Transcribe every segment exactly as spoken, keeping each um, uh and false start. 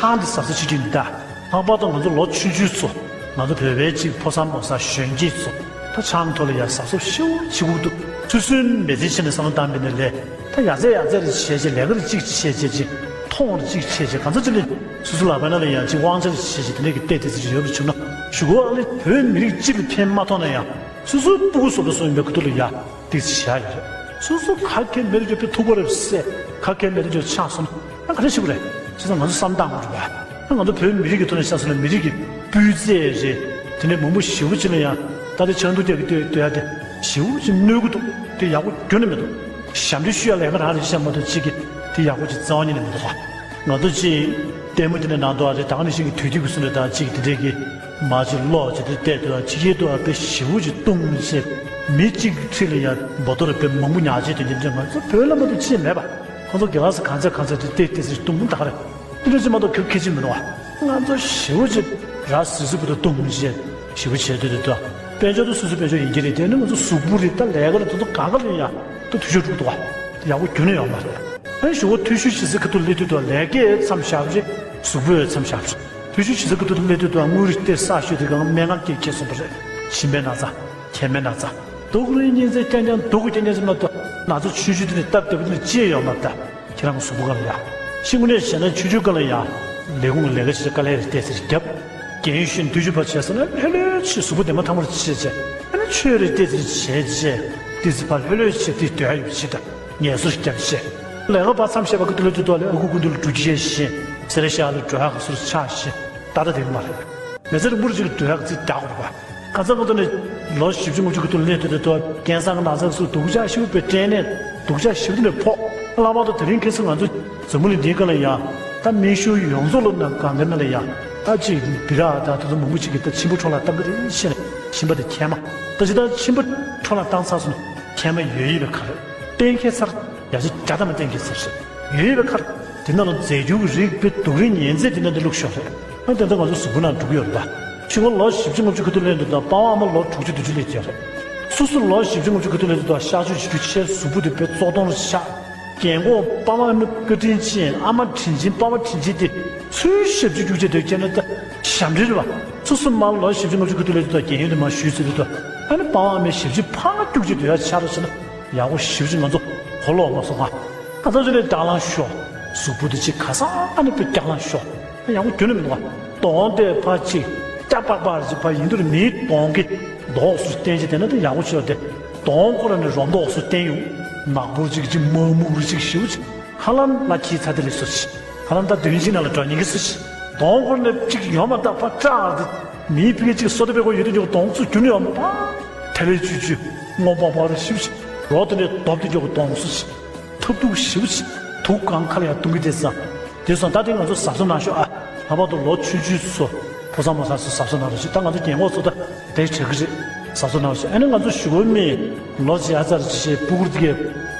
ཆང་དེ་གཟབ་གཟབ་བྱེད་རྒྱུ་ཡིན་ད། ལྷག་པར་དུ་ང་ཚོ་ལོ་ཆུང་ཆུང་ཚོ། ང་ཚོ་བོད་པའི་གཅིག་ཕོ་གསར་མོ་གསར་གཞོན་སྐྱེས་ཚོ། ད་ཆང་ཐོག་ལ་ཡ་གཟབ་གཟབ་ཞེ་པོ་བྱེད་དགོས་འདུག་སོ་སོའི་མི་ཚེ་ཆེད་ནས་བསམ་བློ་བཏང་པ་ཡིན་ན་ལས། ད་ཡ་ཙེ་ཡ་ཙེ་རེ་བྱས་བྱས། ལས་ཀ་རེ་གཅིག་བྱས་བྱས་བྱས། མཐོང་རེ་གཅིག་བྱས་བྱས། གང་ཚ་ཅི་ལས་སོ་སོ་ལག་པའི་ནང་ལ་ཡང་གཅིག་དབང་ཆ་རེ་བྱས་བྱས། དེ་འདྲ་གི་བལྟས་བལྟས་ཚེ་ཡོད་པ་བྱུང་ན། གཞུག་གུ་ཨ་ལེ་བོད་མི་རིགས་སྤྱི་ལ་ཕན་མ་ཐོགས་ན་ཡང་། སོ་སོའི་སྤུ་གུ་བཟོ་འདྲ་བཟོ་ཡིན་པའི་ཁུ་ཐུག་ལ་ཡ། ཏིག་ཙི་བཞག་ཡོད་རེད། སོ་སོ་ག་གེ་མེད་དུ་གྱུར་པའི་ཐུག་པ་རེ་བསད། ག་གེ་མེད་དུ་གྱུར་ཆགས་སོང་ན་ཨ་ག་རེ་བྱེད་དགོས་རེད། བྱས་ཙང་ང་ཚོ་བསམ་སྟངས་མ་འགྲོ་བ། ང་ཚོ་བོད་མི་རིགས་ཀྱི་ཐོག་ནས་ཆགས་སོང་ན་མི་རིགས་ཀྱི་སྤུས་ཚད་རེད། དེ་ནས་མང་པོ་ཞེ་པོ་ཅིག་ལ་ཡང་ད་ལྟ་ཆང་འཐུང་རྒྱག་གི་སྡོད་སྡོད་ཡ་དེ་ཞེ་པོ་ཅིག་གནོད་ཀྱི་འདུག་དེ་ཡག་པོ་ཁྱོན་ནས་མི་འདུག་ཞབས་འདྲེན་ཞུ་ཡ་ལས་ཀ་རང་རེད་བཤད་མ་གཏོགས་གཅིག་གིས་དེ་ཡག་པོ་ཅིག་རྩ་བ་ཉིད་ནས་མི་འདུག་ག་ང་ཚོ་གཅིག་ལྟད་མོ་དེ་འདྲ་ནང་དུ་ཨ་རེད། ད་ག་ནང་བཞིན་གྱི་དུས་དེབ་ཀྱི་བཟོ་འདྲ་དང་གཅིག་དེ་འདྲས་ཀྱི་མ་གཅིག་ཀློག་ཅིག་དེ་བལྟས་འདུག་ཕྱི་རྒྱལ་དུ་ཨ་དཔེ་ཞེ་པོ་ཅིག་བཏུང་བྱས། མི་གཅིག་གི་འཁྲིས་ལ་ཡ་བོ་ཏོ་རེ་དཔེ་མང་པོ་ཉར་བྱས་དོན་རྐྱེན་ང་ཚོ་བོད་ལ་མ་གཏོགས་ཅི་ཡང་མེད་པ། ཁོང་ཚོ་དགེ་ལགས་སུ་གང་ཚད་གང་ཚད་དེ་བལྟས་བལྟས་ཟེར་བཏུང་ད་ག་རེད། དེ་འདྲ་ཅིག་མ་གཏོགས་ཁྱོད་ཁེ་ཅིག་མི་འདུག་བ། ང་ཚོ་ཞེ་པོ་ཅིག་ར་སི་སི་བུ་དུ་བཏུང་བྱས་ཞེ་པོ་བྱས་དུས་དུ་དུ་དཔལ་འབྱོར་དུ་སུ་སུ་དཔལ་འབྱོར་ཡིན་གྱི་རེད། དེ་ནི་ང་ཚོ་གཟུགས་པོ་རེད། ད་ལས་ཀ་རེད། དེ་ཚོ་གང་ག་ལ་ཡ་ད་དུས་ཚོད་འགྲུབ་འདུག་བ། ཡག་པོ་ཁྱོན་ནས་ཡོད་མ་རེད། ཨེ་ཞུ་བ་འཐུས་ཤོར་བྱེད་ས་ཁ་ཐུག་སླེབས་དུས་དུ་ལས་ཀའི་མཚམས་བཞག་རེད། གཟུགས་པོའི་མཚམས་བཞག་རེད། འཐུས་ཤོར་བྱེད་ས་ཁ་ཐུག་སླེབས་དུས་དུ་དངུལ་རིགས་དེ་བསགས་ཤོས་དེ་གང་སྨན་ཁང་སྐྱེལ་ཁེལ་སོང་བ་རེད། མཆིན་པའི་ན་ཚ། མཁལ་མའི་ན་ཚ། སྡུག་རུས་གཉན་ཚད་རྐྱང་རྐྱང་སྡུག་གི་རྐྱང་རྐྱང་ཟེར་མ་གཏོགས་ན་ཚ་ཆུང་ཆུང་དེ་ནས་སྟབས་བདེ་པོ་དེ་ནས་ཅི་ཡང་ཡོད་མ་རེད་ད། ཁྱེད་རང་གི་གཟུགས་པོ་སྒང་ལ་ཡ། ཤི་དངོས་གནས་བྱས་ན་ཆུང་ཆུང་སྒང་ལ་ཡ། ལས་ཁུངས་ལ་ལས་ཀ་བྱེད་དཀའ་ལས་རེ་བལྟས་ཚེ་རྒྱབ། རྒན་ཡོལ་ཤོར་དུས་ཚོད་ཕར་བྱས་སོང་ན་ལྷོད་ལྷོད་བྱས་གཟུགས་པོ་བདེ་མོ་ཐང་མོ་རེ་བྱས་བྱས། ཨ་ནི་ཆོས་རེ་བལྟས་ཚེ་བྱས་བྱས། ཏི་ཙི་ཕར་ལྷོད་ལྷོད་བྱས་དེ་སྡོད་ཡ་ཡོད་པ་ཞིག་དང་ངལ་གསོ་རྒྱབ་བྱས། ལས་ཀ་བར་མཚམས་བཞག་པ་ཀུ་ཏུ་ལ་ཏུ་ཏོ་ལས་ཨ་ཁུ་ཀུན་ཏུ་ལ་འགྲོ་རྒྱུ་བྱས་བྱས། སེ་ར་ཤག་ལ་འགྲོ་ཡ་ག་ཚོད་ཆགས་བྱས། ད་ལྟ་དེ་གི་མ་རེད། མི་ཚེ་རིང་པོར་ཅིག་སྡོད་ཡག་ཅིག་རྒྱག་དགོས་རེད་པ། ཁ་སང་ཁ་ཐུག་ནས་ལོ་བཞི་བཅུ་ལྔ་བཅུ་ཁ་ཐུག་སླེབས་དུས་དུ་རྐྱེན་སང་གི་ན་ཚ་སུ་སྡུག་ཅག་ཞིག་པའི་སྐྲན་ནད་སྡུག་ཅག་ཞིག་ནས་ཕོག་བླ་མ་དང་དེ་རིང་ཁ་སང་ང་ཚོ་འཛམ་བུ་གླིང་འདིའི་སྒང་ལ་ཡང་ད་སྨན་ཤུགས་ཡོངས་རྫོགས་ལ་ན་གང་གི་ན་ལ་ཡང་ད་ཅིག་སྦི་རག་དང་དེ་ཚོ་མང་པོ་ཅིག་གིས་ད་མཆིན་པ་འཕྲོ་བརླག་བཏང་གི་རེད་ཤེས་ནས་མཆིན་པ་དེ་མཁལ་མ་ད་ཅི་ད་མཆིན་པ་འཕྲོ་བརླག་བཏང་ཚར་སོང་ན་མཁལ་མ་ཡོད་ཡོད་པའི་ཁར་གཏན་འཁེལ་ཚར། ཡ་གཅིག་བརྒྱ་ཐམ་པ་གཏན་འཁེལ་ཚར་ཤག་ཡོད་པའི་ཁར། དེ་ནང་ལ་རྫས་འགྱུར་གྱི་རིགས་དཔེ་སྡུག་རུས་ཉེན་ཚད་དེ་ནང་དུ་བླུགས་ཤོག་རེད། ཨ་དེ་ཚོ་ང་ཚོ་གཟུགས་པོ་ནང་འགྲོ་གི་ཡོད་རེད་པ། ཕྱི་ལོ་ལོ་བཞི་བཅུ་ལྔ་བཅུ་ཁ་ཐུག་སླེབས་འདུག་ད་པ་ཕ་མ་ལོ་དྲུག་ཅུ་བདུན་ཅུ་སླེབས་ཀྱི་ཡོད་རེད། སོ་སོ་ལོ་བཞི་བཅུ་ལྔ་བཅུ་ཁ་ཐུག་སླེབས་འདུག་ད་གཤག་བཅོས་བྱེད་རྒྱུ་ཆེ་གཟུགས་པོ་དེ་དཔེ་བཙོག་སྟོང་རེ་ཆགས། རྒན་གོག་པ་ཕ་མ་བཀའ་དྲིན་ཆེ། ཨ་མ་དྲིན་ཆེ། པ་ཕ་དྲིན་ཆེ་དེ་ཚུར་ཞབས་ཕྱི་རྒྱུགས་བྱས་སྡོད་ཀྱི་ན་ད་ཞབས་འདྲེན་རེད་པ། སོ་སོ་མ་ལོ་བཞི་བཅུ་ལྔ་བཅུ་ཁ་ཐུག་སླེབས་འདུག་ད་རྒན་ཡོལ་དེ་མ་ཞུས་ཟེར་འདུག་ད་ཨ་ནི་པ་ཕ་མའི་ཞབས་ཕྱི་ཕར་རྒྱུགས་བྱས་སྡོད་ཡ་ཆགས་རེད་ཟེར་ན། ཡག་པོ་ཞེ་པོ་ཅིག་ང་ཚོ་གོ་ལོག་མ་སོང་ང་། ཁ་སང་ཚོ་ལས་སྐྱག་ལང་ཤོག་གཟུགས་པོ་དེ་ཅིག་ཁ་སང་ཨ་ནི་དཔེ་སྐྱག་ལང་ཤོག་ཡག་པོ་ཁྱོན་ནས་མི་འདུག་ག་གདོང་དེ་ཕར་ཅིག་སྐྱ་པག་པག་ཅིག་ཕར་ཡིན་དུས་མིའི་གདོང་གི་མདོག་སུ་བསྟན་ཅིག་དེ་ན་དེ་ཡག་པོ་ཆོག་དེ་གདོང་ཁོ་ར་ནས་རོ་མདོག་སུ་བསྟན་ཡོང་། ནག་པོ་ཅིག་ཅིག་མ་སྨུག་རུ་ཅིག་ཞེ་པོ་ཅིག་ཧ་ལམ་ལ་ཁྱི་ཚ་དེ་ལས་སུ་ཅིག་ཧ་ལམ་ད་དུས་ཅིག་ནང་ལ་འགྲོ་ཉིན་གི་སུ་ཅིག་གདོང་ཁོ་ར་ནས་ཅིག་ཡོང་མ་ཐག་ཕར་སྐྲག་དེ་མིའི་ཕི་གེ་ཅིག་སོ་ཏེ་པའི་གོ་ཡོད་དེ་ཅིག་གདོང་སུ་རྒྱུ་ནས་ཡོང་མ་ཐག་དེ་ལས་ཅུ་ཅུ་སྔོ་པག་པག་རུ་ཞེ་པོ་ཅིག་རོ་དེ་ནས་རྡོབ་དེ་ཅིག་གདོང་སུ་ཅིག་ཐབས་སྡུག་ཞེ་པོ་ཅིག་དུག་གང་ཁ་ལ་ཡང་བཏུང་གི་བསྡད་ཙང་། དེ་སོང་ད་དེ་ང་ཚོ་གཟབ་གཟབ་གནང་ཤོག་ཨ། ལྷག་པར་དུ་ལོ་ཆུང་ཆུང་ཚོ་ཕོ་གསར་མོ་གསར་ཚོ་གཟབ་གཟབ་གནང་རོགས་ཞེས། ད་ང་ཚོ་རྒན་གོག་ཚོ་ད་དེ་དྲག་གི་རེད། གཟབ་གཟབ་གནང་རོགས་ཞེས། ཨ་ནི་ང་ཚོ་གཞུག་གུ་མི་ལོ་བརྒྱ་ཙམ་ཞིག་སྤུ་གུར་དེ་གའི་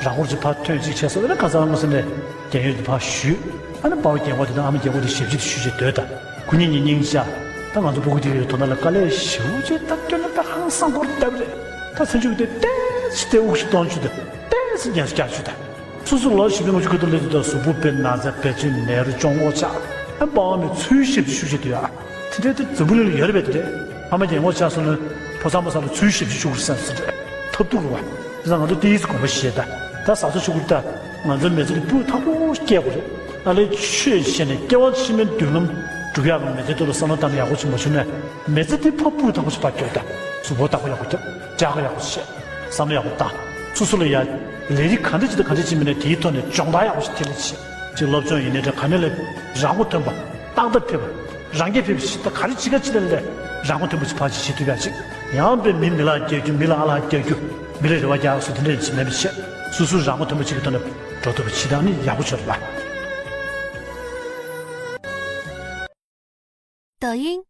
རང་འཁོར་ཅིག་ཕར་ཐོན་ཅིག་བྱས་སོང་། ཨ་ནི་ག་ཚང་མ་སེམས་ནས་རྒན་ཡོལ་དེ་ཕར་ཞུས། ཨ་ནི་པ་ཕ་རྒན་གོག་དེ་དང་ཨ་མ་རྒན་གོག་དེ་ཞབས་ཕྱི་དེ་ཞུས་བྱས་སྡོད་ད། ཁོ་གཉིས་གཉིས་སྙིང་རྗེ། ད་ང་ཚོ་སྤུ་གུ་དེ་གའི་དོ་སྣང་ལ་དཀའ་ལས་ཞེ་པོ་ཅིག་ད་སྐྱོན་ན་ད་ཧང་སང་སྐོར་བཏབ་རེད། ད་ཚུན་ཆད་དེ་ཏོག་ཙམ་དེ་དབུགས་ཤིག་གཏོང་རྒྱུ་དང་ཏོག་ཙམ་ཉལ་ཤུགས་རྒྱག་རྒྱུ་དང་། སོ་སོ་ལོ་བཞི་བཅུ་ལྔ་བཅུ་ཁ་ཐུག་སླེབས་དུས་ད་གཟུགས་པོ་དཔེ་ན་ཚ་བེ་ཅོན་ནད་རོ་གཅོང་པོ་ཆགས། ཨ་པ་ཕ་མས་ཚུར་ཞབས་ཕྱི་ཞུ་བྱེད་དུ་ཡ། དེ་འདྲའི་དེ་འཛམ་བུ་གླིང་ལ་ཡོད་རེད་པས། དེ་འདྲའི་ཕ་མ་རྒན་གོག་ཆགས་སོང་ན་ཕོ་གསར་མོ་གསར་ལ་ཚུར་ཞབས་ཕྱི་ཞུ་དགོས་སེམས་སུ་འདྲ་ཐབས་སྡུག་རེད་པ། དེ་ཚང་ང་ཚོ་ཏིས་གོམ་པ་བཞེས་ད། ད་གཟབ་གཟབ་ཞུ་དགོས་ད། ང་ཚོའི་མི་ཚེ་འདི་སྤུས་དག་པོ་སྐྱེལ་དགོས་རེད། ཨ་ལས་ཆོས་བྱས་ནས་སྐྱེ་བ་ཕྱི་མའི་མདུན་ལམ་སྒྲུབ་ཡག་གི་མི་ཚེ་དེ་ལ་བསམ་བློ་བཏང་ན་ཡག་པོ་ཞིག་མ་བྱུང་ན། མི་ཚེ་འདི་ཕར་སྤུས་དག་པོ་ཞིག་ཕར་སྐྱོལ་ད། གཟུགས་པོ་བདག་པོ་ཡག་པོ་རྒྱབ། ལྕགས་ཀ་ཡག་པོ་བྱས། བསམ་བློ་ཡག་པོ་བཏང་། སོ་སོ་ལ་ཡ། ལས་རིགས་ག་འདྲ་ཅིག་དང་ག་འདྲ་ཅིག་མིན་ན་དེའི་ཐོག་ནས་སྦྱོང་བརྡར་ཡག་པོ་ཞིག་ཐེབས་ལེ་བྱེད། ཅིག་སློབ་སྦྱོང་ཡིན་ནའི་འདྲ་ག་ནས་ལས་རང་མགོ་ཐོན་པ། ཏག་ཏག་ཕེབས་པ། རང་རྐྱ་ཕེབས་པ་ཞིག་ད་ག་རེ་བྱེད་ག་ཅི་ལས་ལས་རང་མགོ་ཐོན་པ་ཞིག་ཕར་ཅིག་བྱེད་ཐུབ་ཡག་ཅིག་ཡང་དཔེ་མི་མི་ལ་རྒྱག་རྒྱུ་མི་ལ་ཨ་ལ་རྒྱག་རྒྱུ་མི་ལ་རེ་བ་རྒྱག་སོ་དེ་འདྲ་ཅིག་མེད་པ་བྱས། སོ་སོ་རང་མགོ་ཐོན་པ་ཅིག་གི་ཐོག་ནས་འགྲོ་ཐུབ་པ་བྱེད་སྟངས་ནི་ཡག་པོ་ཆགས་རེད་པ། 抖音